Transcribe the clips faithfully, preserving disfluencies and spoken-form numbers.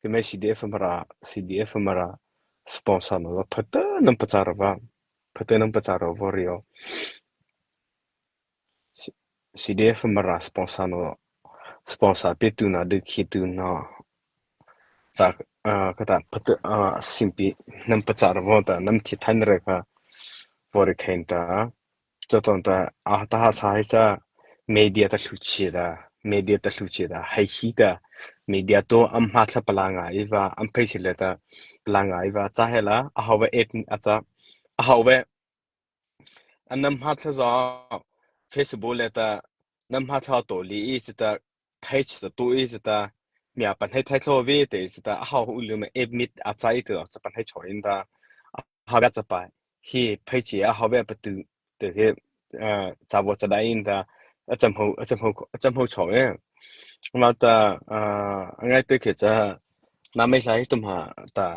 Keimo CDF Mara, CDF Mara sponsor no la phata nama pachâ râh va, phata nama pachâ râh vaw ri aw. CDF Mara sponsor no, sponsor pi tu na de khi tu na. Sa, ah, kata phata, ah, simpi nama pachâ râh vaw ta nama thi thai na râh kha vaw ri khen ta. Chatanachata, a, ta ha cha hai cha, media ta hluh chi ta, media ta hluh chi ta, hai hi ta, media to ama cha pala nga i va, ama phei si le ta, pala nga i va, cha he la, a hau ve et, a cha, a hau ve, a nama cha za, Facebook le ta, nama cha to li i chi ta, page ta tu i chi ta, mi a pan hai thai thlo ve te chi ta, a hau u lu ma admit a cha i te cha pan hai cho in ta, a hau ga cha pa, hi page a hau ve pa tu, te hi, ah, cha vo cha dai in ta, a cham ho, a cham ho, a cham ho cho e. Ma ta, ah, a ngai te ke cha, na mai sa hi tum ha ta,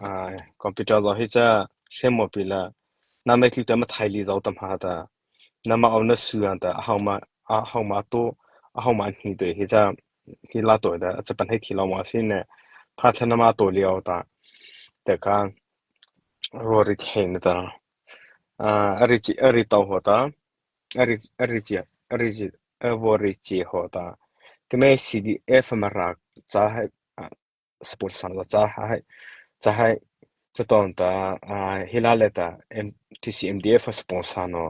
ah, computer zo hi cha, se mo pi la, na mai tlu ta ma thai li zo tam ha ta, na ma au na su an ta, a hau ma, a hau ma to, a hau ma hi te hi cha, hi la to da, a cha pan hai thi lo ma si ne, pha cha na ma to li au ta, te ka, ro ri khen ta, ah, a ri chi, a ri tau ho ta, a ri, a ri chi, a ri chi, a vo ri chi ho ta, keimo CDF Mara cha hai, ah, sponsor lo cha hai, cha hai, chatanachata, ah, hi la le ta, MTC MDF sponsor no,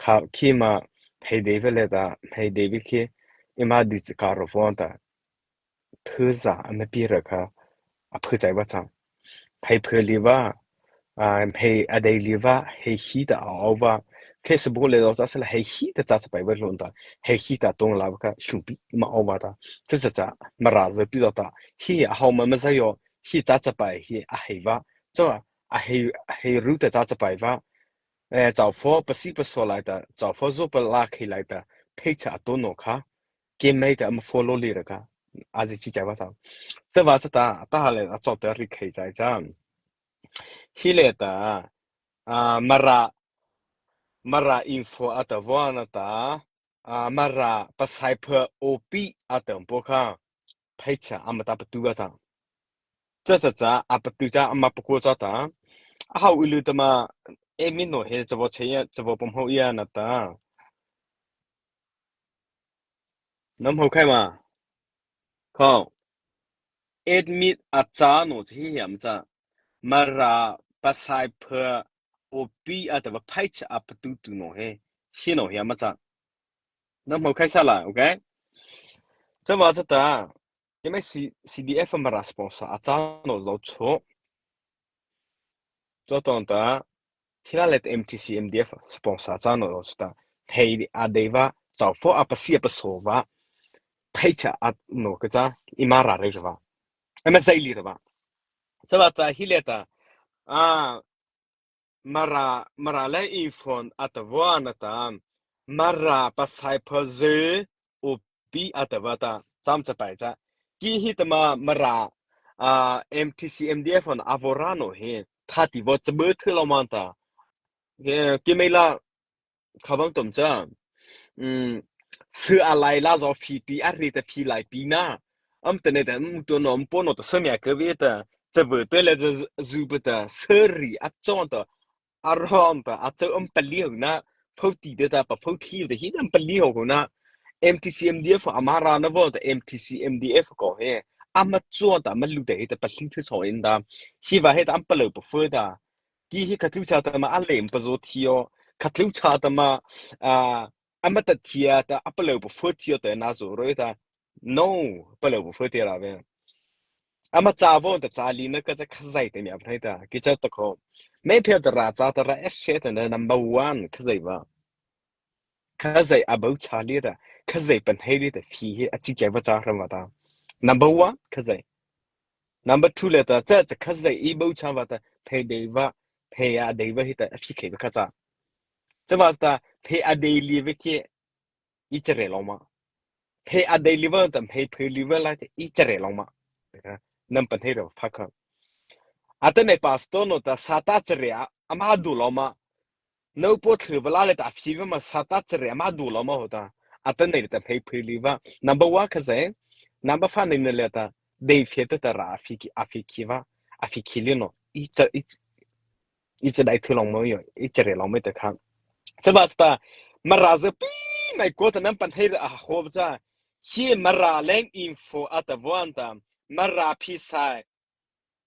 kha, khi ma, hei dei ve le ta, hei dei ve khi, i ma di chi ka ro vaw ta, phu za ama pi râh kha, a phu chai va cha. Hei phu li va, ah, hei a dei li va, hei hi ta a au va. Facebook le lo cha sa la hei hi ta cha cha pai va lo ta, hei hi ta tong la va kha, hlu pi ma au va ta. Cha cha cha, Mara zo pi zo ta, hi a hau ma ma za yo, hi cha cha pai, hi a hei va. Cho, a hei, a hei ru ta cha cha pai va. Eh, chau pho, pasi paso lai ta, chau pho zo pa la khei lai ta, phei cha a to no kha. Keimo ta ama follow li râh kha, a zi chi chai va cha. Cha va cha ta, ta ha le, a chau ta ri khei chai cha. Hi le ta, ah, Mara, Mara info a ta vaw na ta, ah, Mara pasai pha opi a ta po kha, phei cha ama ta pa tu va cha. Cha cha cha, a pa tu cha ama pa ko cha ta. A hau u lu ta ma, e mi no he cha vaw che ya, cha vaw pom ho ya na ta. Nama hawh khai ma. Khô. Admit a cha no chi hi hiam cha. Mara pasai pha opi a ta va phai cha a pa tu tu no he. Hi no hiam cha. Nama hawh khai sa la, okay? Cha va cha ta. Keimo C-, CDF Mara sponsor a cha no zo cho. Chatanachata, hi la le ta MTC MDF sponsor cha no zo cho ta. Hei a dei va, chau pho a pasi a paso va. Phei cha a no ka cha, i ma ra rei va. I ma zai li va. Cha va cha hi le ta. Ah, Mara, Mara le info a ta vaw na ta, Mara pasai pha ze opi a ta va ta, cham cha pai cha. Ki hi ta ma Mara, ah, MTC MDF on a vaw ra no he, tha ti vaw cha bơ thei lo ma ta. Ki, ki mei la, kha bang tom cha. Um, sir a lai la zo phi pi a ri ta phi lai pi na. Am ta ne ta, um, to no, um, po no ta sa mia ka ve ta. Cha ve ta le za zu pa ta, sir ri a chon ta. A rom ta, a cha um pa li ho na. Pho ti de ta, pa pho thi de hi na pa li ho na. MTC MDF a ma ra na vo ta MTC MDF ko he. A ma chon ta, ma lu de hi ta, pa hli thu so in da. Hi va he ta, am pa lo pa pho ta. Ki hi kha tlu cha ta ma a lem pa zo thi o, kha tlu cha ta ma, ah, a ma ta thi a ta a pa lo pa pho thi o ta na zo ro ta. No, pa lo pa pho thi ra ve. A ma cha vo ta cha li na ka cha kha zai ta mi a phai ta. Ki cha ta kho. Me phe ta ra cha ta ra es she ta na number one kha zai va. Khazia a bau cha liata, khazia pahno liata, phi hi a chi kei va cha ram va ta. Number one, khazia. Number two liata, cha cha khazia i bau cha va ta, phe dei va, phe a dei va hi ta, a phi kei va kha cha. Cha va ta, phe a dei li va ki, i cha re lo ma. Phe a dei li va ta, phe phe li va la ta, i cha re lo ma. Nam pahno ra pha kha. Atanoh pastor no ta, sa ta cha re a, ama du lo ma. No po thlu va la le ta phi va ma sa ta cha re ama du lo ma ho ta. Atanoh le ta phei phei li va. Number one khazia. Number five ni le ta. dei phe ta ta ra a phi ki, a phi ki va, a phi ki li no. I cha, i, i cha dai thu long mo yo, i cha re long mo ta kha. Sa ba ta, Mara za pi mai ko ta nam pan hei ra a ho cha. Hi Mara leng info a ta von ta, Mara phi sai,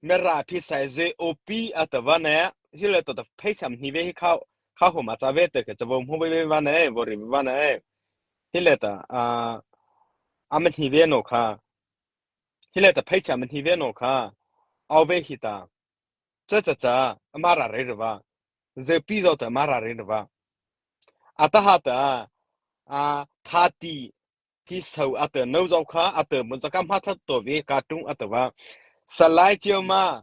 Mara phi sai zui o pi a ta va ne, hi le ta ta phei sam ni ve hi kha, kha ho ma cha ve ta ke cha vo mu ve ve va ne, vo ri va ne. Hi le ta, a, a ma ni ve no kha. Hi le ta phei sam ni ve no kha. Au ve hi ta. Cha cha cha, Mara re re va. Zui pi zo ta Mara re re va. A ta ha ta, a, tha ti, ti sau a ta no zo kha, a ta mu za ka ma cha to ve ka tung a ta va. Salai chiu ma,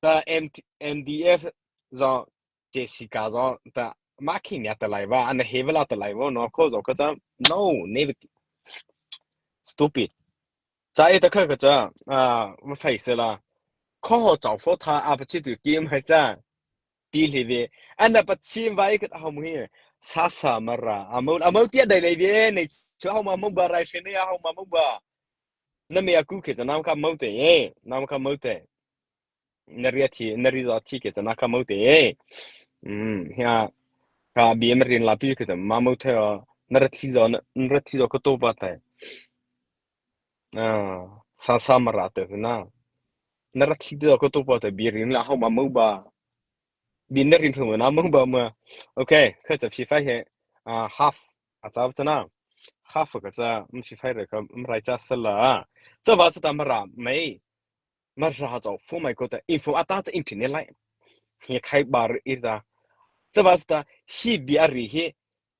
ta M T, M D F zo, Jessica zo, ta ma khi nya ta lai va, ana he va la ta lai va, no ko zo ka cha, no, ne, stupid. Cha e ta kha ka cha, a, ma fai se la. Ko ho chau fo tha, a pa chi tu ki ma cha. Pi hli ve. Ana pa chi vai ka ho mu hi. Sa sa Mara. A mo, a mo tia dai lai ve, ne. Chu ho ma mo ba rai se ne, a ho ma mo ba. Na me a ku ke ta nam ka mo te, e. Nam ka mo te. Na ri a thi, na ri za thi ke ta na ka mo te, e. Mm, ya. Ka bi em rin la pi ke ta ma mo te, a. Na ra thi zo, na, na ra thi zo ko to ba te. A, sa sa Mara te na. Na ra thi do ko to pa te bi rin la ho ma mo ba. Bi na rin ho na mo ba ma. Okay, kha cha phi fai he. A, half. A cha cha na. Half ka cha, m phi fai re ka, m rai cha sa la. Cha va cha ta Mara mai. Mara cha fo mai ko ta info a ta cha internet lai. He khai bar ir ta. Cha va cha ta hi bi a ri hi.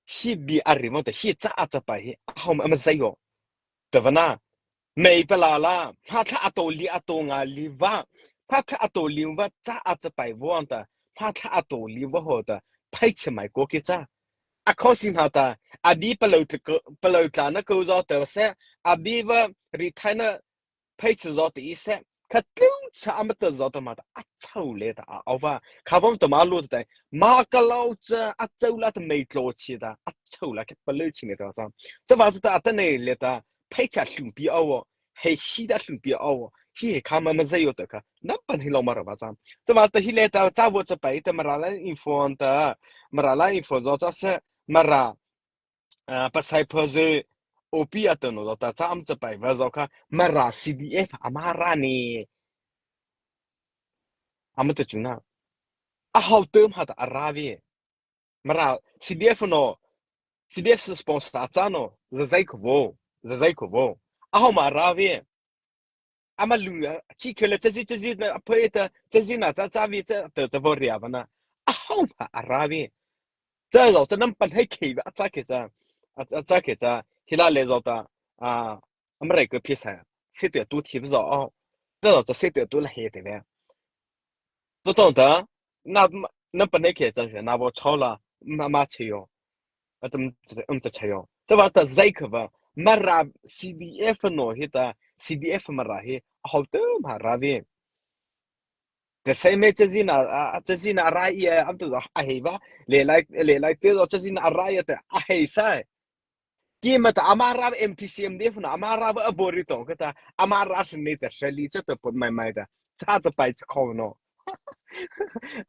Hi bi a ri mo ta hi cha a cha pa hi. A ho ma ma zai yo. Ta va na, mei pa la la, hma thla a to li a to nga li va, hma thla a to li va, cha a cha pai vo an ta, hma thla a to li va ho ta, phai che mai ko ki cha. A kho si hma ta, a bi pa lo tla ko, pa lo tla na ko zo ta se, a bi va ri thai na phai che zo ta i se, kha tlu cha a ma ta zo ta ma ta, a chau le ta a au va, kha vom ta ma lo ta, ma ka lo cha, a chau la ta mei tlo chi ta, a chau la ke pa lo chi ne ta cha. Cha va cha ta a ta nei le ta, phei cha hlum pi aw, hei hi da hlum pi aw, hi he kha ma ma zai yo ta kha, nam pan hi lo ma ra va cha. Cha va ta hi le ta, cha vo cha pai ta Mara la info an ta, Mara la info zo cha se, Mara, a, pa sai pha ze, o pi a ta no zo ta, cha am cha pai va zo kha, Mara C D F a Mara ni. A ma ta chu na. A hau term ha ta a ra ve. Mara, C D F no, C D F sponsor a cha no, za zai ko vo, za zai ko vo. A hau ma ra ve. A ma lu, a, ki ke le cha zi, cha zi na, a phe ta, cha zi na, cha, cha vi, cha, ta, ta vo ria va na. A hau ma a ra ve. Cha zo, cha nam pan hai kei va, a cha ke cha. A, a cha ke cha. Hi la le zo ta. A, a ma rai ko phi sa. Se tu tu thi va zo. O. Cha zo, cha se tu tu la he te ve. Tawtawng ta, na, na pa nei khe cha se, na bo chau la, ma, ma che yo. A tam, um cha che yo. Cha va ta zai kha va, Mara C D F no hi ta, C D F Mara hi, a hau tu ma ra ve. Te sai me cha zi na, a, a cha zi na ra i, a, am tu a hei va, le lai, le lai te zo cha zi na ra i te, a hei sai. Ki ma ta a Mara M T C M D F na, a Mara a vo ri tong ka ta, a Mara hne ta, sa li cha ta put mai mai ta, cha cha pai cha khau no.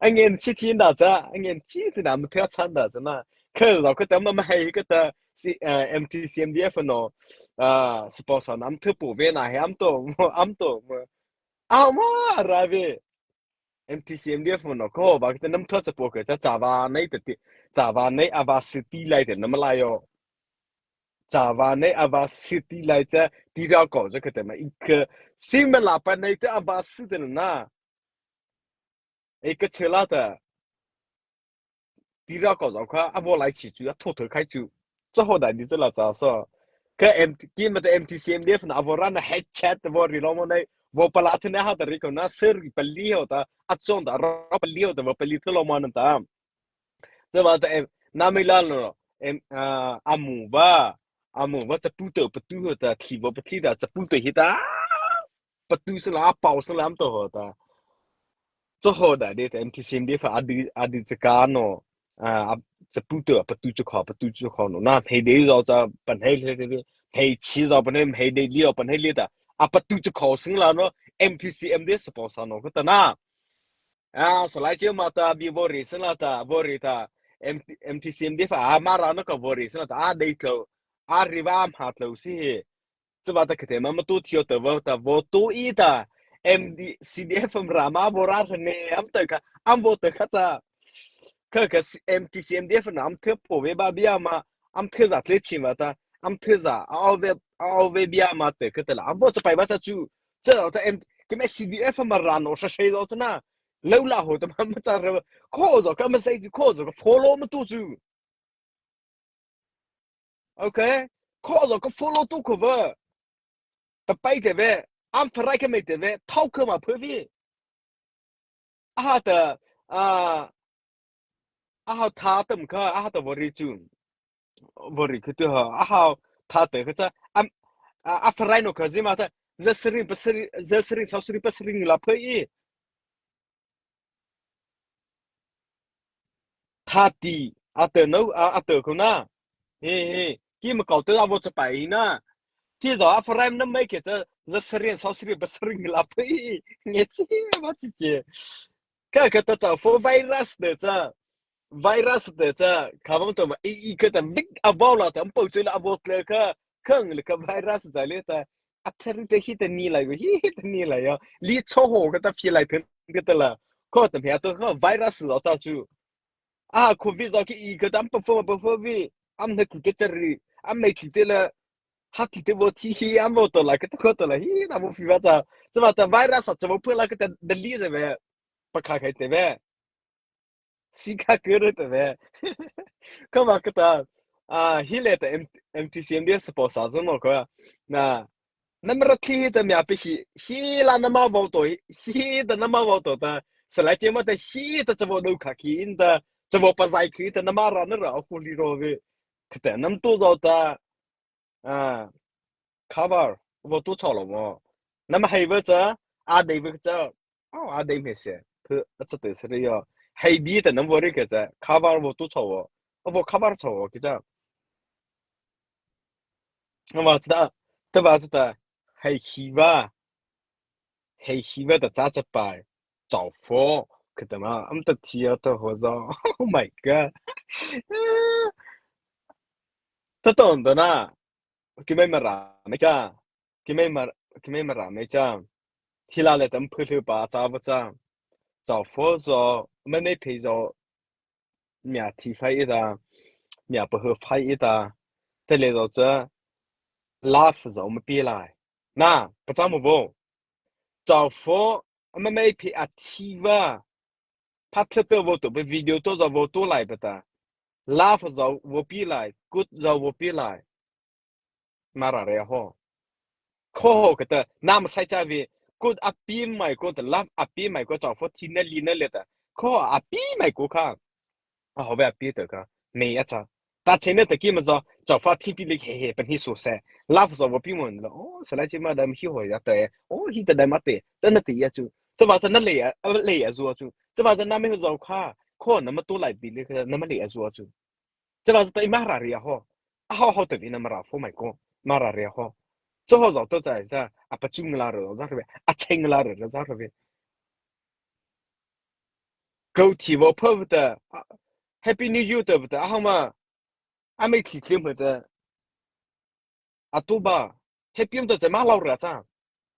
A ngen chi thi na cha, a ngen chi thi na ma thia chan da cha na. Kha lo ka ta ma ma hei ka ta, si, eh, M T C M D F no, ah, sponsor nam thu pu ve na he am to, am to. A ma ra ve. M T C M D F no ko, ba kete nam tho cha po ke, cha cha va nei te ti, cha va nei a va si ti lai te nam lai yo. Cha va nei a va si ti lai cha, ti ra ko cha kete ma ik, si ma la pa nei te a va si te na. Ik che la ta. Ti ra ko zo kha, a vo lai chi chu, a tho tho khai chu. Cha ho dai di cha la cha so. Ka M T, ki ma ta M T C M D F na a vo ra na head chat vo ri lo mo nei, vo pa la the na ha ta ri ko na, ser ri pa li ho ta, a chon ta, ro pa li ho ta, vo pa li tho lo mo na ta. Cha va ta em, na mi la lo, em, a, a mu va, a mu va cha pu to, pa tu ho ta, thi vo pa thi ta, cha pu to hi ta. Pa tu sa la, a pau sa la am to ho ta. Cha ho dai de ta M T C M D F a di, a di cha ka no. A, a, cha pu to, pa tu cha kho, pa tu cha kho no. Na, hei de zo cha, pa hei le de, hei chi zo, pa hei, hei de li zo, pa hei le ta. a patu chu khao sing la no, M T C M D sponsor no ka ta na. A, Salai Chiu ma ta, bi Vaw Ri sing la ta, Vaw Ri ta, M-, M T C M D fa, a, Mara no ka Vaw Ri sing la ta, a, dei tlo, a, ri va am ha tlo si he. Chaba ta khate ma, ma tu thio ta, va ta, vo tu i ta, M D, C D F Mara ma vo ra ne, am ta ka, am vo ta ka ta. Ka ka si-, M T C M D F na am the po ve ba bia ma, am the za tle chin va ta, am the za, a ve, a ve bia ma te ka ta la, am vo cha pai ba cha chu, cha ta M, ka me C D F Mara no sa sai zo cha na, lo la ho ta ma, ma cha ra, ko zo ka ma sai chu, ko zo ka follow ma tu chu. Okay, ko zo ka follow tu ko va. Ta pai te ve, am ta rai ka me te ve, thau ka ma phe vi. A ha ta, a, a ha tha tam ka, a ha ta Vaw Ri chu. Vaw Ri ka tu ha, a ha tha te ka cha, am, a, a fa rai no ka zi ma ta, za sering pa sering, za sering, sau sering pa sering la phe i. Tha ti, a ta no, a, a ta ko na. He, he, ki ma kau ta a vo cha pai na. Ti zo a fa rai na mai ke ta, za sering, sau sering, pa sering la phe i. Nge chi, ma chi che. Ka, ka ta cha fo virus de cha. Virus de cha. Ka vong to ma, i, i ka ta big a vo la ta, am pau chu la a vo tle ka. Kang le ka virus za le ta. A thari te hi te ni lai, hi, hi te ni lai ya. Li cho ho ka ta phi lai te ka ta la. Ko ta mhe to ka virus zo cha chu. A, covid zo ki i ka ta am pa fo, pa fo vi. Am na ku ke chari. Am mai ki te la. Ha ti te vo ti hi, am vo to la, ka ta ko to la. Hi, na vo phi va cha. Cha va ta virus cha vo phe la ka ta da li de ve. Pa kha khai te ve. Si kha kuru te ve. Ka ma ka ta, a, hi le ta M-, M T C M D sponsor zo no ka. Na, na mara thi hi ta mia pe hi, hi la na ma vo to, hi ta na ma vo to ta. Salai Chiu ma ta hi ta cha vo do kha ki in ta, cha vo pa zai ki ta na ma ra na ra a ku li ro ve. Ka ta nam tu zo ta. A, cover, vo tu chao lo mo. Nama hei ve cha, a dei ve cha, o, a dei me se. Phe, a cha te se re yo. Hei bi ta nam vo re ke cha, cover vo tu chao vo. A vo cover chao vo ke cha. Nama cha ta, ta va cha ta, hei hi va. Hei hi va ta cha cha pai. Chao fo. Ke ta ma, am ta thi a ta ho zo. Oh my God. Ta ton ta na. Ki mai Mara mai cha. Ki mai Mar-, ki mai Mara mai cha. Hi la le tam phu phu pa cha va cha. Chao fo zo, ma nei phe zo. Mia thi fai i ta. Mia pa hu fai i ta. Te le zo cha. Laugh zo ma pi lai. Na, pa cha mo vo. Chao fo, ma mai phe a thi va. Pha thla ta vo to, pa video to zo vo to lai pa ta. Laugh zo vo pi lai, good zo vo pi lai. Mara re ho. Ko ho ka ta, nam sai cha vi, good a pi mai ko ta, laugh a pi mai ko chao fo thi na li na le ta. Ko a pi mai ko kha. A ho ve a pi ta ka. Mei a cha. Ta che na ta ki ma zo, chao fo thi pi le he he, pa ni so se. Laugh zo vo pi mo na. O, Salai Chiu ma dam hi ho ya te. O, hi ta dam a te. Ta na te ya chu. Cha va cha na le a, le a zo chu. Cha va cha na me zo kha. Ko na ma to lai pi le ka, na ma le a zo chu. Cha va cha ta i Mara re ho. A ho ho ta vi na Mara fo mai ko. Mara re ho. Cha ho zo to ta cha. A pa chu ngla re za re. A che ngla re za re. Ko thi vo phe ta. A, Happy New Year ta ta. A ho ma. A mai thi thi mo ta. A tu ba. Happy am ta cha ma lau ra cha.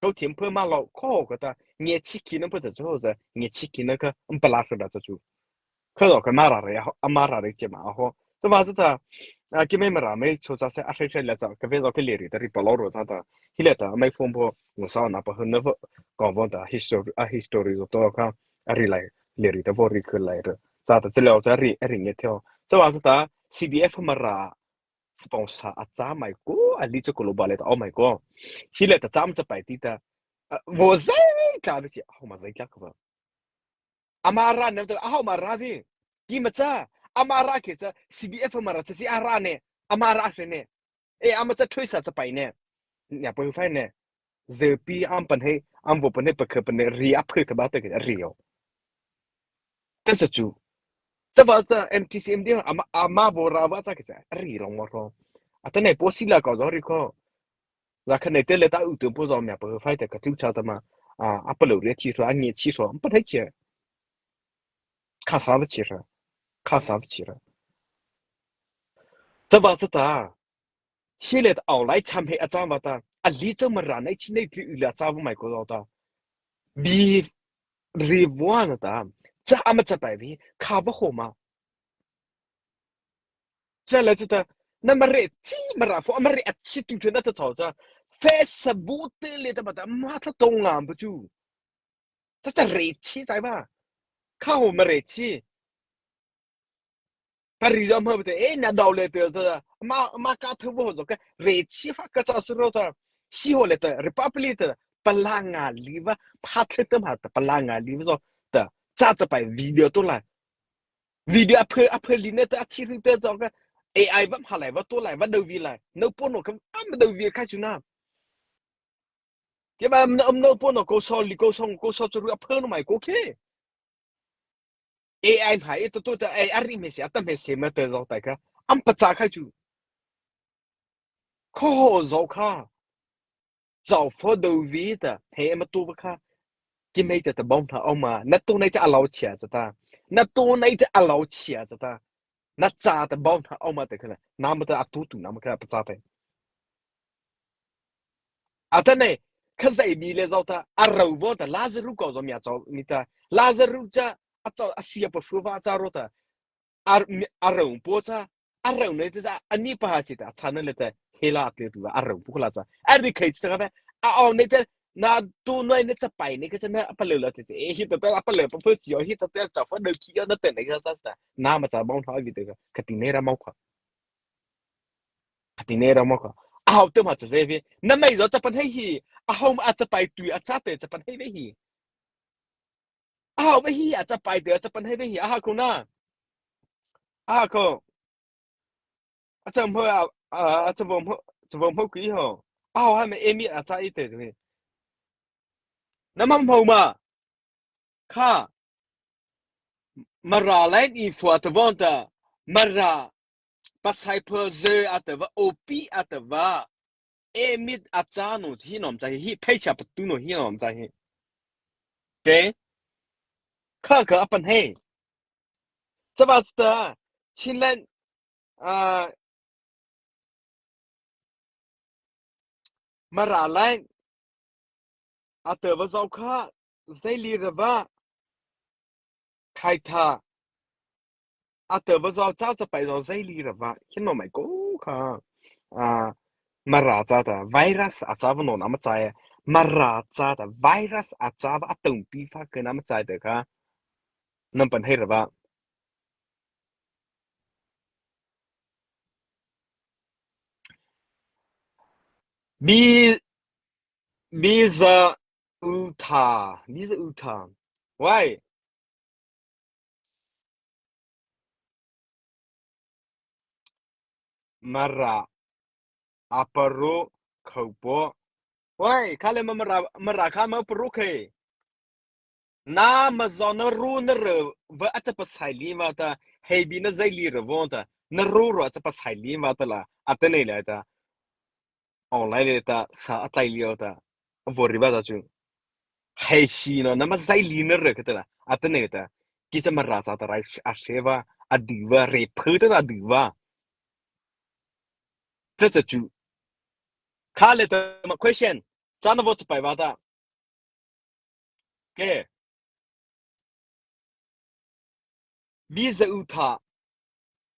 Ko thi am phe ma lau ko ka ta. Nge chi ki na phe ta cho cha. Nge chi ki na ka. Am pa la ra cha chu. Ka zo ka Mara re ho. A Mara re che ma ho. Ta va cha ta. A ki mai Mara mai cho cha se a hre hre la cha. Ka ve zo ka le ri ta ri pa lo ro cha ta. Hi le ta mai phone pho. Ngo sa na pa hun na pho. Ko vo ta history, a history zo to ka. A ri lai. Le ri ta vo ri khu lai ra. Cha ta che le cha ri, a ri nge theo. Cha va cha ta. C D F Mara. Sponsor a cha mai ko, a li cha ko lo ba le ta, oh my God. Hi le ta cham cha pai ti ta. A, vo zai tla ve si, a ho ma zai tla ko ba. A Mara ne ta, a ho ma ra ve. Ki ma cha, a Mara ke cha, C D F Mara cha si a ra ne, a Mara se ne. E, a ma cha thui sa cha pai ne. Nya pai fai ne. Ze pi am pan he, am vo pan he, pa khe pan he, ri a phe ta ba ta ke, ri yo. Ta cha chu. Cha va ta M T C M D a ma, a ma vo ra va cha ke cha. Ri rong mo ro. A ta nei po si la ko zo ri ko. Za kha nei te le ta u tu po zo mia po fai te ka tu cha ta ma. A, a pa lo re chi so, a nge chi so, pa thei chi. Kha sa va chi ra. Kha sa va chi ra. Cha ba cha ta. Hi le ta au lai cham he a cha va ta. A li cha ma ra nei chi nei tli u la cha va mai ko zo ta. Bi ri vua na ta. Cha a ma cha pai vi. Kha va ho ma. Cha la cha ta. Na ma re chi ma ra fo ma re a chi tu tu na ta chao cha. Facebook te le ta ba ta ma ta tong ngam bu chu. Cha cha re chi chai ba. Kha ho ma re chi. Ta ri zo ma bu te, eh, na dau le te ta. Ma, ma ka thu bo zo ka. Re chi fa ka cha su ro ta. Hi ho le ta. Republic ta. Pala nga li va. Pha tle ta ma ta. Pala nga li va zo. Ta. Cha cha pai video to la. Video a phe, a phe li ne ta a chi ri te zo ka. A I va ma lai va to lai va dau vi lai. No po no ka am dau vi ka chu na. Ke ba am no, am no po no ko so li ko song ko so chu ru a phe no mai ko ke. A I ma e to to ta a ri me se a ta me se ma te zo ta ka. Am pa cha ka chu. Kho ho zo kha. Zao fo do vi ta, he ma tu ba kha. Ki mei ta ta bom tha au ma. Na tu nei ta a lau chia cha ta. Na tu nei ta a lau chia cha ta. Na cha ta bom tha au ma ta kha na. Na ma ta a tu tu na ma kha pa cha ta. A ta nei, kha zai bi le zao ta, a rau vo ta, Lazarus ko zo mia zao ni ta. Lazarus cha, a zao, a sia pa fu va cha ro ta. A, a rau po cha, a rau nei te cha, a ni pa ha chi ta, cha na le te, he la te tu, a rau po la cha. A ri khai cha ka te, a au nei te, na tu noi ne cha pai ne ka cha na, a pa le la te, e hi ta te, a pa le pa po chi, o hi ta te, cha fa de ki na te ne ka cha ta. Na ma cha bom tha vi te ka, ka ti ne ra mau ka. Ka ti ne ra mau ka. A hau te ma cha ze vi. Na mai zo cha pan hei hi. A hau ma a cha pai tu, a cha te cha pan hei ve hi. A hau ve hi, a cha pai te, a cha pan hei ve hi. A ha ko na. A ha ko. A cha mo, a, a, a cha mo, cha mo ki ho. A hau ha me emi a cha i te tu hi. Na ma mo ma. Kha. Mara lai ni fu a ta von ta. Mara. Pasai pho ze a ta va, opi a ta va. E mit a cha no hi nom cha hi, hi phei cha pa tu no hi nom cha hi. Ke? Kha ka a pan hei. Cha ba cha ta. Chin lai. A, Mara lai, a ta va zao kha, zai li ra va, khai tha, a ta va zao cha cha pai zao zai li ra va, hi no mai ko kha, a, Mara cha ta, virus a cha va no na ma cha ya, Mara cha ta, virus a cha va a tong pi fa ke na ma cha ta kha, nam pan hei ra va. Bi, biza uta, biza uta. Why? Mara, aparo, khaupo. Why? Kha le ma mara, mara kha ma paro khe. Na ma zo na ro na re va a cha pa sai li ma ta, hei bi na zai li re vo ta, na ro ro a cha pa sai li ma ta la, a te nei la ta. Online le ta, sa a tlai li o ta, a vo ri ba ta chu. Hei si no, na ma zai li na re ka ta la, a te nei ta. Ki cha Mara cha ta rai a se va, a di va, re phe ta a di va. Cha cha chu. Kha le ta ma question, cha na vo cha pai va ta. Ke. Biza uta.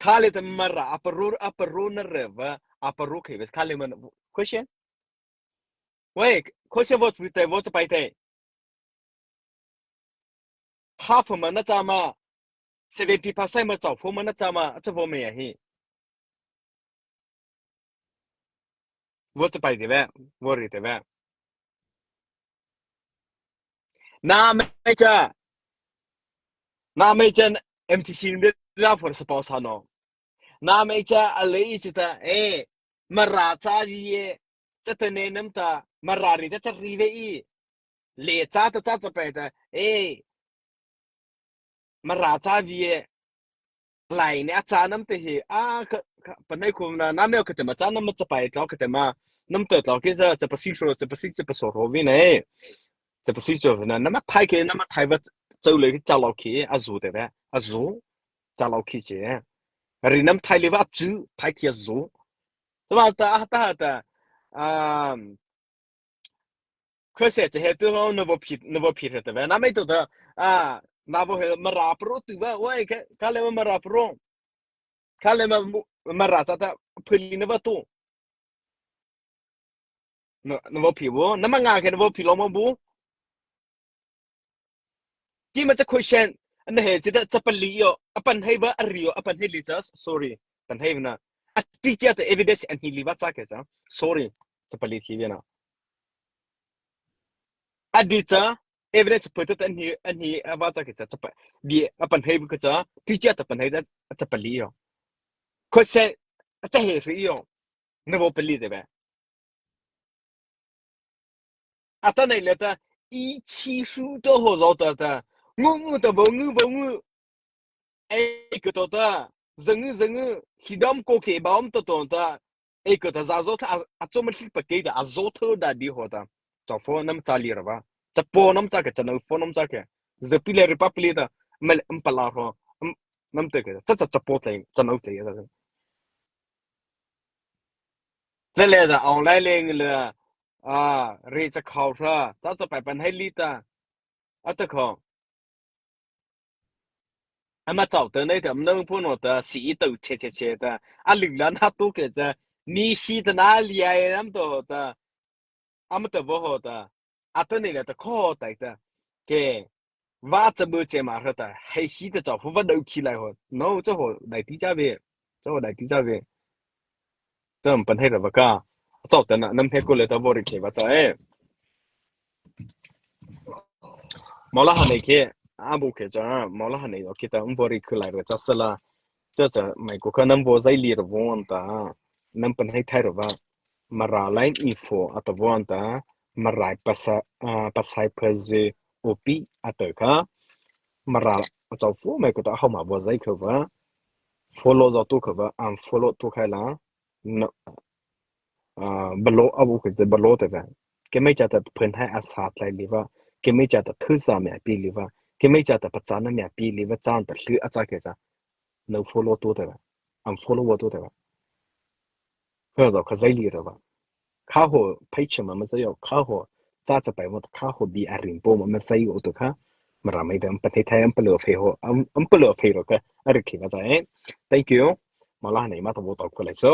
Kha le ta Mara, aparo, aparo na re va, aparo khe, ves kha le ma question? Wait, question vo pi te, vo cha pai te. Half ma na cha ma, seventy percent ma cha fo ma na cha ma, a cha vo me ya hi. Vo cha pai te ve, vo ri te ve. Na me cha, na me cha M T C ni ra for suppose ha no. Na me cha a le i chi ta, eh, Mara cha vi e, cha ta ne nam ta, Mara ri ta cha ri ve i. Le cha ta cha cha pai ta, eh, Mara cha vi e, lai ne a cha nam te hi, a, ka, ka, pa nei ko na, na me ka te ma cha nam ma cha pai tlo ka te ma, nama tao tlao kei cha, chapasi so, chapasi, chapasi so vei na. Chapasi so vei na, nama thai kei, nama thai va, chau lei kei cha lao kei, a zo te ve, a zo, cha lao kei che. Ri nama thai lei va chu, thai thei a zo. Tama ta, a ta, ta, um, khose che he tu ho, na vo phi, na vo phi he te ve, nama to ta, a, na vo he, Mara paro tu va, oi, ka, ka lei va Mara paro. Ka lei ma, Mara cha ta, phuli na va to. Na, na vo phi vo, nama nga kei na vo phi lo ma vo. Kei ma cha question, ana he chi ta cha pali yo, a pan hei ba a ri yo, a pan hei li cha, sorry, pan hei na. A ti cha ta evidence an hi li va cha kei cha, sorry, cha pali thi ve na. A di cha, evidence pui ta an hi, an hi a va cha kei cha, cha pa, di a pan hei bu kei cha, ti cha ta pan hei ta, cha pali yo. Question, a cha he ri yo, na vo pali te ve. Atanoh liata, i chi su to ho zo ta ta. Ngu ngu ta vo ngu vo ngu. Ei ko to ta. Zangu zangu. Hidam ko ke baom to to ta. Ei ko ta za zo ta a, a cho ma hli pa ke ta a zo tho da di ho ta. Cha pho nam cha li ra va. Cha pho nam cha ke cha no pho nam cha ke. Za pi le ri pa pi le ta. Mal am pa la ho. Am, nam te ke. Cha cha cha pho tlai, cha no tlai ta. Cha le ta online le ngi le, a, ri cha khao hra, ta cha pai pan hai li ta. A ta kho. Ama chau ta nei ta, am nang pu no ta, si i tau che che che ta. A ling la na tu ke cha, ni si ta na li ai lam to ta. Ama ta vo ho ta. Atanoh liata kho tai ta. Ke. Va cha bu che ma hra ta. Hei si ta cha hu va dau ki lai ho. No cha ho dai ti cha ve. Cha ho dai ti cha ve. Cha am pan hei ra va ka. Cha ta na nam he ko le ta vo ri ke va cha e. Mawla ha nei ke. A bu ke cha. Mawla ha nei o ke ta am vo ri ku lai ra cha sa la. Cha cha mai ko ka nam vo zai li ra vo an ta. Nam pan hei thai ra va. Mara lai ni fo a ta vo an ta. Mara pasa, a, pasai pa ze o pi a ta ka. Mara a chau fo mai ko ta hau ma vo zai ka va. Follow zo tu ka va. Am follow tu khai la. Na, a, balo a bu ke balo te va. Ke mai cha ta phen hai a sa tlai li va. Ke mai cha ta phu sa me a pi li va. Ke mai cha ta pa cha na me a pi li va. Cha ta hlu a cha ke cha. No follow to te va. Am follow to te va. Kha zo kha zai li ra va. Kha ho phai cha ma ma zai yo. Kha ho cha cha pai mo kha ho bi a rin po ma ma zai yo to kha. Mara mai da am pa thai thai am pa lo phai ho. Am, am pa lo phai ro ka. A ri ki va zai. Thank you. Mawla ha nei ma ta vo ta ko lai so.